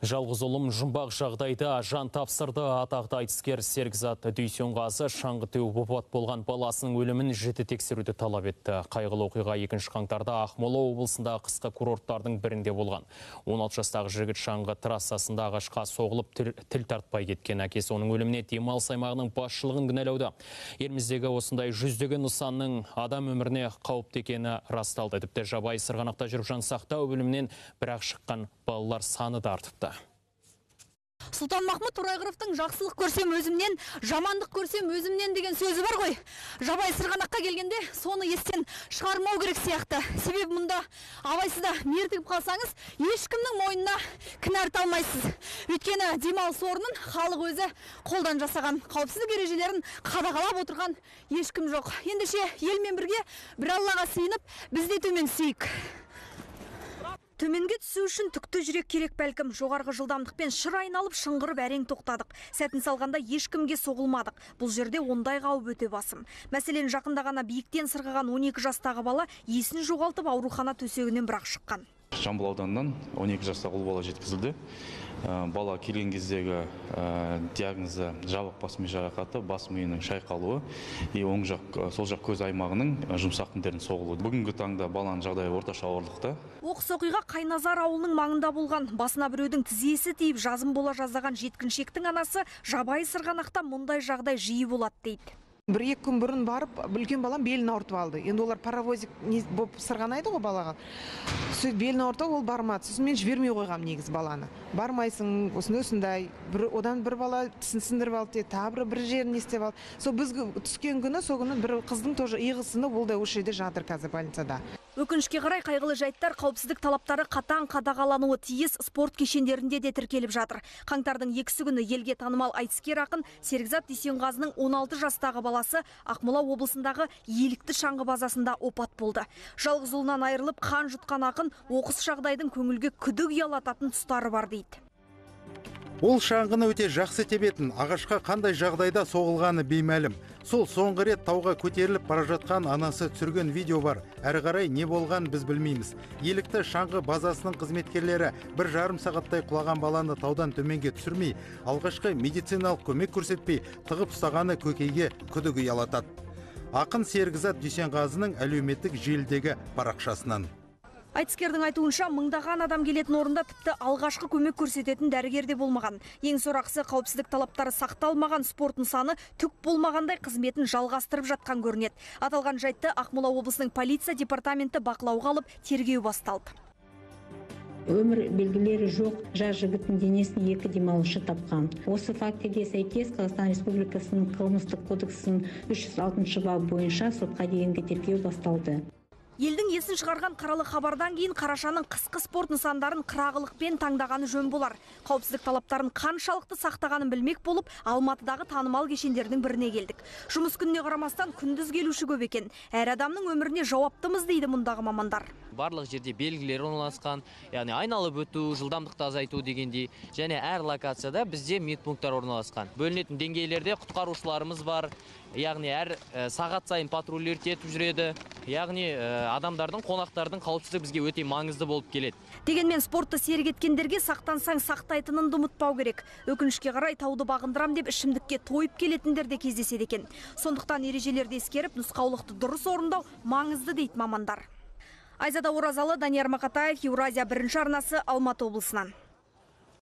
Жалғыз ұлым жұмбақ жағдайда жан тапсырды. Атақты айтыскер Серікзат Дүйсенғазы шаңғы теуіп опат болған баласының өлімін жіті тексеруді талап етті. Қайғылы оқиға 2 қаңтарда Ақмола облысындағы қысқы курорттардың бірінде болған. 16 жастағы жігіт шаңғы трассасында ағашқа соғылып тіл тартпай кеткен. Әкесі оның өліміне демалыс аймағының басшылығын кінәлауда. Еліміздегі осындай жүздеген нысанның адам өміріне қауіпті екені расталды. Тіпті жабайы сырғанақта жүріп жан сақтау бөлімінен бірақ шыққан балалар саны да артыпты. Сұлтанмахмұт Торайғыровтың жақсылық көрсем өзімнен, жамандық көрсем өзімнен деген сөзі бар ғой. Жабайы сырғанаққа келгенде соны естен шығармау керек сияқты. Себебі мұнда абайсызда мертігіп қалсаңыз, ешкімнің мойнына кінә арта алмайсыз. Өйткені демалыс орнын халық өзі қолдан жасаған, қауіпсіздік ережелерін қадағалап отырған ешкім жоқ. Ендеше елмен бірге бір Аллаға сыйынып, біз де төмен түсейік. Төменге түсу үшін түкті жүрек керек бәлкім. Жоғарғы жылдамдықпен шыр айналып, шыңғырып әрең тоқтадық. Сәтін салғанда ешкімге соғылмадық. Бұл жерде ондай қауіп өте басым. Мәселен, жақында ғана биіктен сырғыған 12 жастағы бала есін жоғалтып аурухана төсегінен бірақ шыққан. Жамбыл ауданынан 12 жастағы ұл бала жеткізілді. Бала келген кездегі диагнозы жабық бас ми жарақаты, бас миының шайқалуы и оң жақ, сол жақ көз аймағының жұмсақ тіндерінің соғылуы. Бүгінгі таңда баланың жағдайы орташа ауырлықта. Оқыс оқиға Қайназар ауылының маңында болған. Басына біреудің тізесі тиіп, жазым бола жаздаған жеткіншектің анасы жабайы сырғанақта мұндай жағдай жиі болады дейді. Бір-екі күн бұрын барып, үлкен балам белін ауыртып алды. Енді олар паровозик болып сырғанайды ғой балаға. Сөйтіп белін ауыртып, ол бармады. Сосын мен жібермей қойғам негізі баланы. Бармайсың, осындай осындай. Одан бір бала тісін сындырып алды, тағы бір жерін не істеп алды. Сол біз түскен күні, сол күні бір қыздың тоже иығы сынып, ол да осы жерде жатыр қазір больницада. Өкінішке қарай қайғылы жайттар қауіпсіздік талаптары қатаң қадағалануы тиіс спорт кешендерінде де тіркеліп жатыр. Қаңтардың 2 күні елге танымал айтыскер ақын Серікзат Дүйсенғазының 16 жастағы баласы Ақмола облысындағы Елікті шаңғы базасында опат болды. Жалғыз ұлынан айырылып қан жұтқан ақын оқыс жағдайдың көңілге күдік ұялататын тұстары бар дейді. Ол шаңғыны өте жақсы тебетін, ағашқа қандай жағдайда соғылғаны беймәлім. Сол соңғы рет тауға көтеріліп бара жатқан анасы түсірген видео бар. Әрі қарай не болған біз білмейміз. Елікті шаңғы базасының қызметкерлері 1,5 сағаттай құлаған баланы таудан төменге түсірмей, алғашқы медициналық көмек көрсетпей, тығып ұстағаны көкейге күдік ұялатады. Ақын Серікзат Дүйсенғазының әлеуметтік желідегі парақшасынан. Айтыскердің айтуынша, мыңдаған адам келетін орында тіпті алғашқы көмек көрсететін дәрігер де болмаған. Ең сорақысы, қауіпсіздік талаптары сақталмаған спорт нысаны түк болмағандай қызметін жалғастырып жатқан көрінеді. Аталған жайтты Ақмола облысының полиция департаменті бақылауға алып, тергеу басталды. Өмір белгілері жоқ жас жігіттің денесін 2 демалушы тапқан. Осы фактіге сәйкес Қазақстан Республикасының қылмыстық кодексінің 306 бабы бойынша сотқа дейінгі тергеу басталды. Елдің есін шығарған қаралы хабардан кейін қарашаның қысқы спорт нысандарын қырағылықпен таңдағаны жөн болар. Қауіпсіздік талаптарын қаншалықты сақтағанын білмек болып, Алматыдағы танымал кешендердің біріне келдік. Жұмыс күніне қарамастан күндіз келуші көп екен. Әр адамның өміріне жауаптымыз дейді мұндағы мамандар. Барлық жерде белгілер орналасқан, яғни айналып өту, жылдамдықты азайту дегендей, және әр локацияда бізде медпункттар орналасқан. Бөлінетін деңгейлерде құтқарушыларымыз бар, яғни әр сағат сайын патрульдер етіп жүреді, яғни адамдардың, қонақтардың қауіпсіздігі бізге өте маңызды болып келеді. Дегенмен спортты серік еткендерге сақтансаң сақтайтыныңды ұмытпау керек. Өкінішке қарай тауды бағындырам деп ішімдікке тойып келетіндер де кездеседі екен. Сондықтан ережелерді ескеріп, нұсқаулықты дұрыс орындау маңызды дейді мамандар. Айзада Оразалы, Данияр Мақатаев, Еуразия бірінші арнасы, Алматы облысынан.